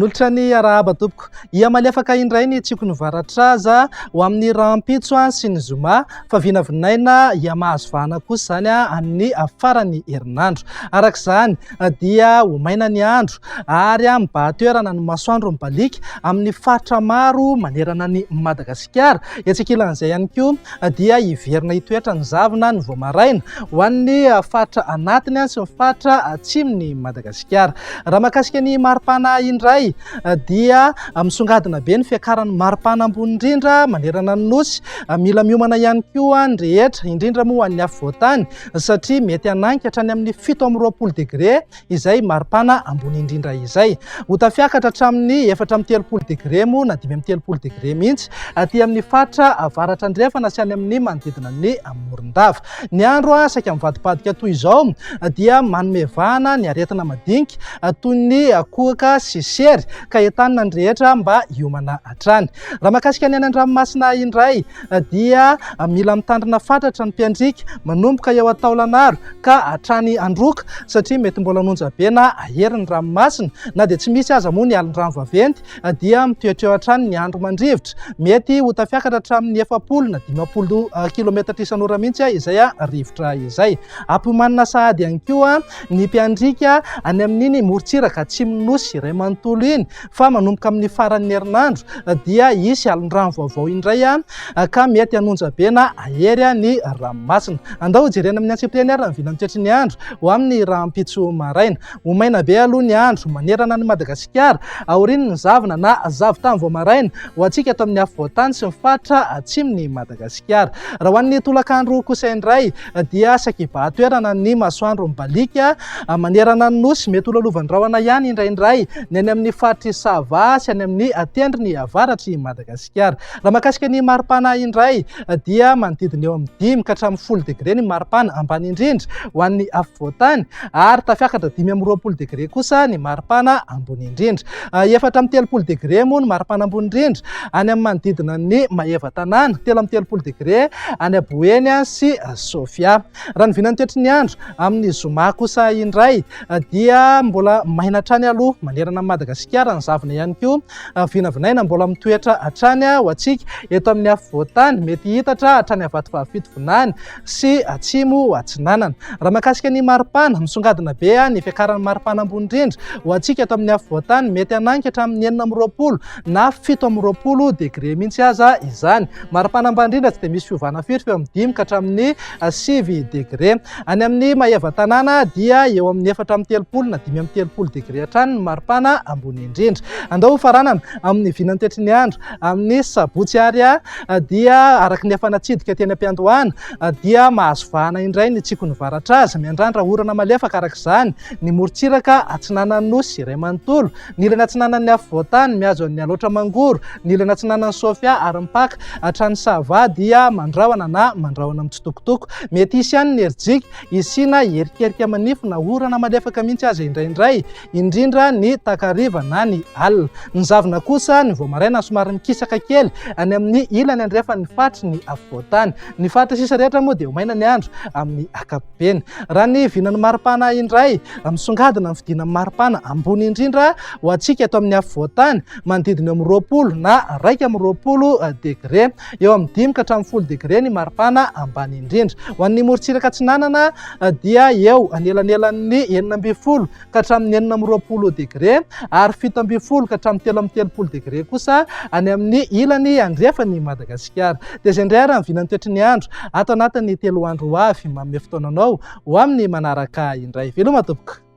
Manolotra ny arahaba tompoko. Hihamalefaka indray ny tsikon'ny varatraza ho amin'ny rahampitso sy ny zoma fa vinavinaina hihamahazo vahana kosa izany amin'ny faran'ny herinandro. Araka izany dia ho maina ny andro ary mibahan-toerana ny masoandro mibaliaka amin'ny faritra maro manerana an'i Madagasikara. Etsy ankilan'izay ihany koa dia hiverina hitoetra ny zavona ny vao maraina ho an'ny faritra anatiny sy ny faritra atsimon'i Madagasikara. Raha mahakasika ny maripana indray dia misongadina be ny fiakaran'ny maripana ambony indrindra manerana ny Nosy. Mila miomana ihany koa ny rehetra, indrindra moa ho an'ny afovoan-tany satria mety hanainga hatrany amin'ny 27 degre izay maripana ambony indrindra izay. Ho tafiakatra hatramin'ny 34 degre moa na 35 degre mihitsy aty amin'ny faritra avaratra andrefana sy any amin'ny manodidina ny Morondava. Ny andro saika mivadibadika toy izao dia manome vahana ny aretina madinika toy ny kohaka sy sery ka entanina ny rehetra mba hiomana hatrany. Raha mahakasika ny any an-dranomasina indray dia mila mitandrina fatratra ny mpiandriaka manomboka eo Antaolanaro ka hatrany Androka satria mety mbola hanonja be na hahery ny ranomasina na dia tsy misy aza moa ny alin-drano vaventy dia mitoetra eo hatrany ny andro mandrivotra. Mety ho tafiakatra hatramin'ny 40 na 50 kilometatra isan'ora mihitsy izay rivotra izay. Ampiomanina sahady ihany koa ny mpiandriaka any amin'iny morontsiraka atsimon'ny Nosy iray manontolo iny fa manomboka amin'ny faran'ny herinandro dia hisy alon-drano vaovao indray ka mety hanonja be na hahery ny ranomasina. Andao hojerena amin'ny antsipiriany ary ny vinan'ny toetry ny andro ho amin'ny rahampitso maraina. Ho maina be aloha ny andro manerana an'i Madagasikara aorian'ny zavona na zavon-tany vao maraina ho antsika eto amin'ny afovoan-tany sy ny faritra atsimon'i Madagasikara. Raha ho an'ny tolakandro kosa indray dia saika hibahan-toerana ny masoandro mibaliaka manerana ny Nosy. Mety ho lalovan'ny rahona ihany indraindray ny any amin'ny faritr'i Sava sy any amin'ny tendrony avaratr'i Madagasikara. Raha mahakasika ny maripana indray dia manodidina eo amin'ny 5 ka hatramin'ny 10 degre ny maripana ambany indrindra ho an'ny afovoan-tany ary tafiakatra 25 degre kosa ny maripana ambony indrindra. 34 degre moa ny maripana ambony indrindra any amin'ny manodidina ny Maevatanàna, 33 degre any Boeny sy Sofia. Raha ny vinan'ny toetry ny andro amin'ny zoma kosa indray dia mbola maina hatrany aloha manerana an'i Madagasikara, ny zavona ihany koa Vinavinaina mbola mitoetra hatrany ho antsika eto amin'ny afovoan-tany, mety hihitatra hatrany Avatovavy Fitovinany sy Atsimo Atsinanana. Raha mahakasika ny maripana, misongadina be ny fiakaran'ny maripana ambony indrindra ho antsika eto amin'ny afovoan-tany, mety hanainga hatramin'ny 26 na 27 degre mihitsy aza izany. Maripana ambany indrindra tsy dia misy fiovana firy fa eo amin'ny 5 ka hatramin'ny 9 degre. Any amin'ny Maevatanàna dia eo amin'ny 34 na 35 degre hatrany ny maripana ambony indrindra. Andao hofaranana amin'ny vinantetry ny andro amin'ny sabotsy ary dia araka ny efa natsidika teny am-piandohana dia mahazo vahana indray ny tsikon'ny varatraza. Miandrandra orana malefaka araka izany ny morontsiraka atsinanan'ny Nosy iray manontolo, ny ilany atsinanan'ny afovoan-tany mihazo an'i Alaotra Mangoro, ny ilany atsinanan'i Sofia ary mipaka hatrany Sava dia mandrahona na mandrahona mitsitokotoko. Mety hisy ihany ny herijika, hisiana erikerika manify na orana malefaka mihitsy aza indraindray, indrindra ny takariva na ny alina. Ny zavona kosa ny vao maraina somary mikisaka kely any amin'ny ilany andrefan'ny faritry ny afovoan-tany. Ny faritra sisa rehetra moa dia ho maina ny andro amin'ny ankapobeny. Raha ny vinan'ny maripana indray, misongadina ny fidinan'ny maripana ambony indrindra ho antsika eto amin'ny afovoan-tany, manodidina eo amin'ny 20 na 21 degre. Eo amin'ny 5 ka hatramin'ny 10 degre ny maripana ambany indrindra. Ho an'ny morontsiraka atsinanana dia eo anelanelan'ny 16 ka hatramin'ny 26 degre ary 17 ka hatramin'ny 33 degre kosa any amin'ny ilany andrefan'i Madagasikara. Dia izay indray ary ny vinan'ny toetry ny andro ato anatin'ny 3 andro ho avy. Manome fotoana anao ho amin'ny manaraka indray. Veloma tompoko.